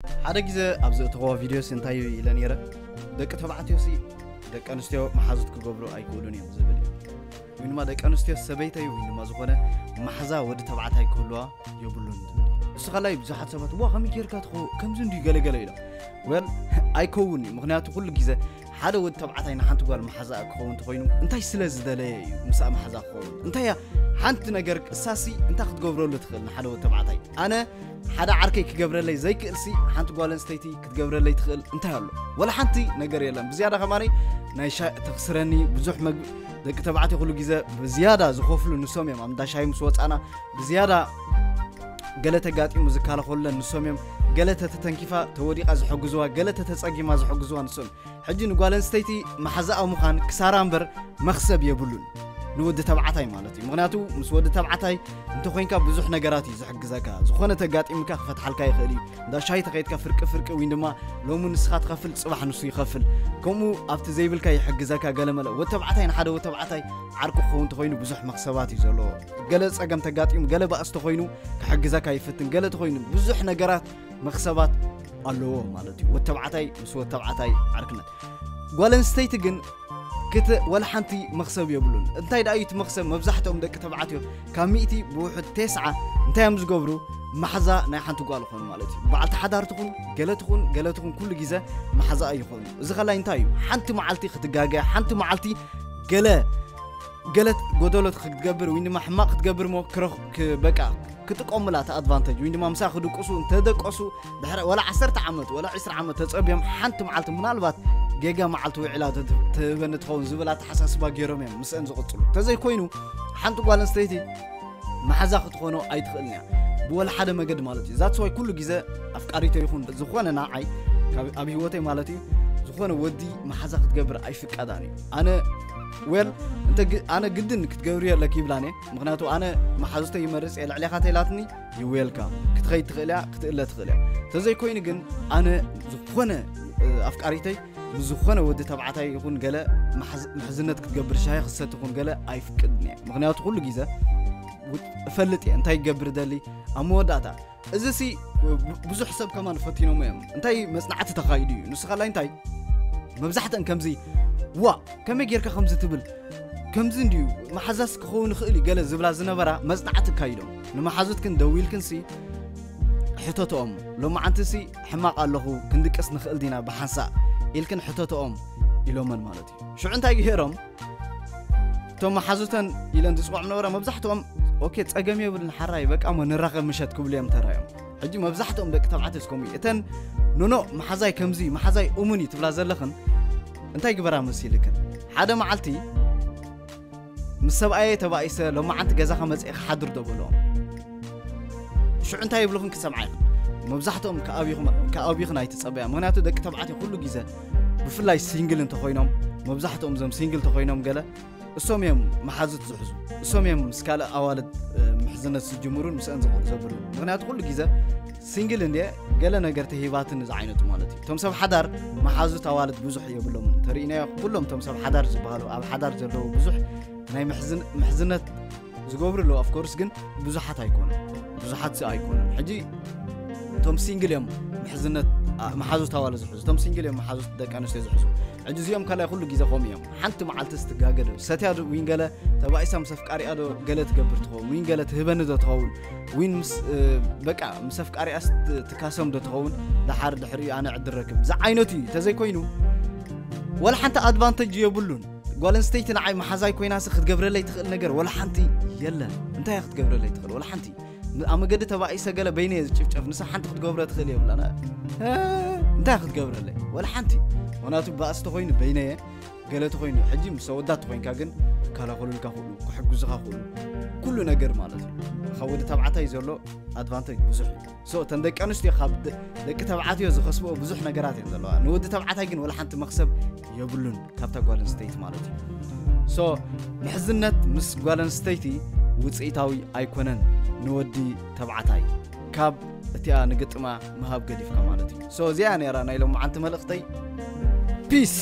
ሓደ ግዜ ኣብ ዘእተኸዋ ቪድዮስ እንታይ ኢለ ነይረ? ደቂ ተባዕትዮሲ ደቂ ኣንስትዮ መሓዙት ክገብሩ ኣይክእሉን እዮም ዝብል እዩ። ወይ ድማ ደቂ ኣንስትዮ ሰበይተይ ወይ ድማ ዝኾነ መሓዛ ወዲ ተባዕታይ ክህልዋ የብሉን ዝብል እዩ። ንሱ ካልኣይ ብዙሓት ሰባት ዋ ከመይ ጌርካ ትኸው ከምዚ እንድዩ ገለገለ ኢሎም። ወል ኣይከውን እዩ። ምክንያቱ ኩሉ ግዜ ሓደ ወዲ ተባዕታይ ንሓንቲ ጓል መሓዛ ክኸውን እንተኾይኑ እንታይ ስለ ዝደለየ እዩ ምስኣ መሓዛ ክኸውን? እንታይ እያ ሓንቲ ነገር እሳሲ እንታይ ክትገብረሉ ትኽእል ንሓደ ወዲ ተባዕታይ? ኣነ ሓደ ዓርከይ ክገብረለይ ዘይክእልሲ ሓንቲ ጓል ኣንስተይቲ ክትገብረለይ ትኽእል እንታይ ኣሎ? ወላ ሓንቲ ነገር የለን። ብዝያዳ ከማኒ ናይ ሻ ተኽስረኒ ብዙሕ መግ ደቂ ተባዕትዮ ኩሉ ግዜ ብዝያዳ ዝኸፍሉ ንሶም እዮም። ኣብ እንዳ ሻሂ ምስ ወፃና ብዝያዳ ገለ ተጋጢሙ ዝከላኸሉለን ንሶም እዮም። ገለ ተተተንኪፋ ተወዲቓ ዝሕግዝዋ፣ ገለ ተተፀጊማ ዝሕግዝዋ ንሶም እዮም። ሕጂ ንጓል ኣንስተይቲ መሓዛኣ ምዃን ክሳራ እምበር መኽሰብ የብሉን። ንወዲ ተባዕታይ ማለት እዩ። ምክንያቱ ምስ ወዲ ተባዕታይ እንተኮይንካ ብዙሕ ነገራት እዩ ዝሕግዘካ። ዝኾነ ተጋጢምካ ክፈትሓልካ ይኽእል እዩ። እንዳ ሻሂ ተኸይድካ ፍርቂ ፍርቂ ወይ ድማ ሎሚ ንስኻ ትኸፍል ጽባሕ ንሱ ይኸፍል። ከምኡ ኣብቲ ዘይብልካ ይሕግዘካ ገለ መለ። ወዲ ተባዕታይ ንሓደ ወዲ ተባዕታይ ዓርኩ ክኸውን እንተኾይኑ ብዙሕ መኽሰባት እዩ ዘለዎ። ገለ ጸገም ተጋጢሙ ገለ ባእስ ተኾይኑ ክሕግዘካ ይፍትን። ገለ ተኾይኑ ብዙሕ ነገራት መኽሰባት ኣለዎ ማለት እዩ። ወዲ ተባዕታይ ምስ ወዲ ተባዕታይ ዓርክነት። ጓል ኣንስተይቲ ግን ክት ወላ ሓንቲ መኽሰብ የብሉን። እንታይ ደኣ እዩ እቲ መኽሰብ? መብዛሕትኦም ደቂ ተባዕትዮ ካብ ሚእቲ ብውሑድ ቴስዓ እንታይ እዮም ዝገብሩ? ማሕዛ ናይ ሓንቲ ጓል ይኾኑ ማለት እዩ። በዓልቲ ሓዳር ትኹን ገለ ትኹን ገለ ትኹን ኩሉ ግዜ ማሕዛኣ ይኾኑ። እዚ ከላይ እንታይ እዩ? ሓንቲ መዓልቲ ክትጋገ፣ ሓንቲ መዓልቲ ገለ ገለ ጎደሎ ክትገብር ወይ ድማ ሕማቕ ክትገብር እሞ ክረኽ- ክ- በቃ ክጥቀሙላ እቲ ኣድቫንቴጅ ወይ ድማ ምሳ ክድቅሱ እንተደቀሱ ድሕሪ ወላ ዓሰርተ ዓመት ወላ ዕስራ ዓመት ተጸብዮም ሓንቲ መዓልቲ ምናልባት ጌጋ መዓልቲ ውዒላ ተ- ትህበኒ ትኸውን ዝብል ኣተሓሳስባ ገይሮም እዮም ምስአን ዝቕጽሉ። እንተዘይኮይኑ ሓንቲ ጓል ኣንስተይቲ መሓዛ ክትኾኖ ኣይትኽእልን እያ ብወላ ሓደ መገዲ ማለት እዩ። ዛትስ ዋይ ኩሉ ግዜ ኣፍቃሪቶ ይኹን ዝኾነ ንዓይ ካብ- ኣብ ህይወተይ ማለት እዩ ዝኾነ ወዲ መሓዛ ክትገብር ኣይፍቀዳን እዩ። ኣነ ዌል እንተ ግ- ኣነ ግድን ክትገብሪ ኣለኪ ይብላን እየ። ምክንያቱ ኣነ መሓዙተይ ይመርጽ እየ። ልዕሌኻ ተይላትኒ ይዌልካ ክትኸይድ ትኽእል እያ ክትእለ ትኽእል እያ። ተዘይኮይኑ ግን ኣነ ዝኾነ እ፣ ኣፍቃሪተይ ምስ ዝኾነ ወዲ ተባዕታይ ይኹን ገለ ምሕዝ- ምሕዝነት ክትገብር ሻሂ ክትሰቲ ይኹን ገለ ኣይፍቅድን እየ። ምክንያቱ ኩሉ ግዜ ውጥ- እፈልጥ እየ እንታይ ይገብር ደሊ ኣብ መወዳእታ። እዚ ሲ ብ- ብዙሕ ሰብ ከማን ፈቲኖሞ እዮም። እንታይ መጽናዕቲ ተኻይዱ እዩ። ንሱ ካልኣይ እንታይ መብዛሕትአን ከምዚ ዋ ከመይ ጌርካ ከምዚ ትብል ከምዚ እንድዩ መሓዛስ ክኸውን ይኽእል እዩ ገለ ዝብላ ዝነበራ መጽናዕቲ ኣካይዶም። ንመሓዙትክን ደዊልክንሲ ሕተትኦም ሎማዓንትሲ ሕማቕ ኣለኹ ክንድቅስ ንኽእል ዲና ብሓንሳእ ኢልክን ሕተትኦም ኢሎመን ማለት እዩ። ሽዑ እንታይ ገይሮም እቶም መሓዙተን ኢለን ዝፅውዖም ነበራ መብዛሕትኦም ኦኬ ጸገም የብልን ሓራይ በቃ እሞ ንራኸብ ምሸት ክብሉ እዮም ተራዮም። ሕጂ መብዛሕትኦም ደቂ ተባዕትዮ እስከም እተን ኖኖ መሓዛይ ከምዚ መሓዛይ እሙን እዩ ትብላ ዘለኽን እንታይ ግበራ መሲልክን ሓደ መዓልቲ ምስ ሰብኣየ ተባኢሰ ሎማዓንቲ ገዛኻ መፅኤ ክሓድር ዶ በልኦም። ሽዑ እንታይ ይብልኽን ክትሰምዓ ኢኽን። መብዛሕትኦም ከኣቢኽን ኣይትፀበያ። ምክንያቱ ደቂ ተባዕትዮ ኩሉ ግዜ ብፍላይ ሲንግል እንተኾይኖም መብዛሕትኦም እዞም ሲንግል ተኾይኖም ገለ እሶም እዮም መሓዙት ዝሕዙ። እሶም እዮም ምስ ካልእ ኣዋልድ እ፣ ምሕዝነት ዝጅምሩን ምስአን ዝቕ- ዘብሉን። ምክንያቱ ኩሉ ግዜ ሲንግል እንድየ ገለ ነገር ተሂባትን እዚ ዓይነቱ ማለት እዩ። እቶም ሰብ ሓዳር መሓዙት ኣዋልድ ብዙሕ የብሎምን። ተርእናዮ ኩሎም እቶም ሰብ ሓዳር ዝበሃሉ ኣብ ሓዳር ዘለዉ ብዙሕ ናይ ምሕዝን- ምሕዝነት ዝገብሩ ኣለዉ። ኣፍኮርስ ግን ብዙሓት ኣይኮኑ ብዙሓት ሲ ኣይኮኑ። ሕጂ እቶም ሲንግል እዮም ምሕዝነት ኣ- መሓዙት ኣዋልድ ዝሕዙ። እቶም ሲንግል እዮም መሓዙት ደቂ ኣንስትዮ ዝሕዙ። ሕጂ እዚኦም ካልኣይ ኩሉ ግዜ ከምኡ እዮም። ሓንቲ መዓልቲ ስትጋገ ዶ ሰትያ ዶ ዊን ገለ ተባኢሳ ምስ ኣፍቃሪኣ ዶ ገለ ትገብር ትኸውን ዊን ገለ ትህበኒ ዶ ትኸውን ዊን ምስ እ፣ በቃ ምስ ኣፍቃሪኣስ ት- ትካሰም ዶ ትኸውን። ደሓር ድሕሪኡ ኣነ ዕድል ረክብ ዝዓይነቱ እዩ። ተዘይኮይኑ ወላ ሓንቲ ኣድቫንቴጅ የብሉን። ጓል ኣንስተይቲ ንዓይ መሓዛይ ኮይናሲ ክትገብረለይ ትኽእል ነገር ወላ ሓንቲ የለን። እንታይ እያ ክትገብረለይ ትኽእል ወላ ሓንቲ ኣብ መገዲ ተባኢሰ ገለ በይነየ ዝጭፍጨፍ ንሳ ሓንቲ ክትገብረ ትኽእል የብላን። እንታይ ክትገብረለይ ወላ ሓንቲ። ምክንያቱ ባእስ ተኮይኑ በይነየ ገለ ተኮይኑ ሕጂ ምስ ኣወዳት ተኮይንካ ግን ክከላኸሉልካ ክእሉ ክሕግዙኻ ክእሉ ኩሉ ነገር ማለት እዩ። ካብ ወዲ ተባዕታይ ዘሎ ኣድቫንቴጅ ብዙሕ እዩ። ሶ እተን ደቂ ኣንስትዮ ካብ ደ- ደቂ ተባዕትዮ ዝኸስብኦ ብዙሕ ነገራት እየን ዘለዋ። ንወዲ ተባዕታይ ግን ወላ ሓንቲ መክሰብ የብሉን ካብታ ጓል ኣንስተይቲ ማለት እዩ። ሶ ምሕዝነት ምስ ጓል ኣንስተይቲ ውፅኢታዊ ኣይኮነን ንወዲ ተባዕታይ ካብ እቲኣ ንግጥማ ምሃብ ገዲፍካ ማለት እዩ። ሶ እዚኣ ነራ ናይ ሎማዓንቲ መልእኽተይ። ፒስ።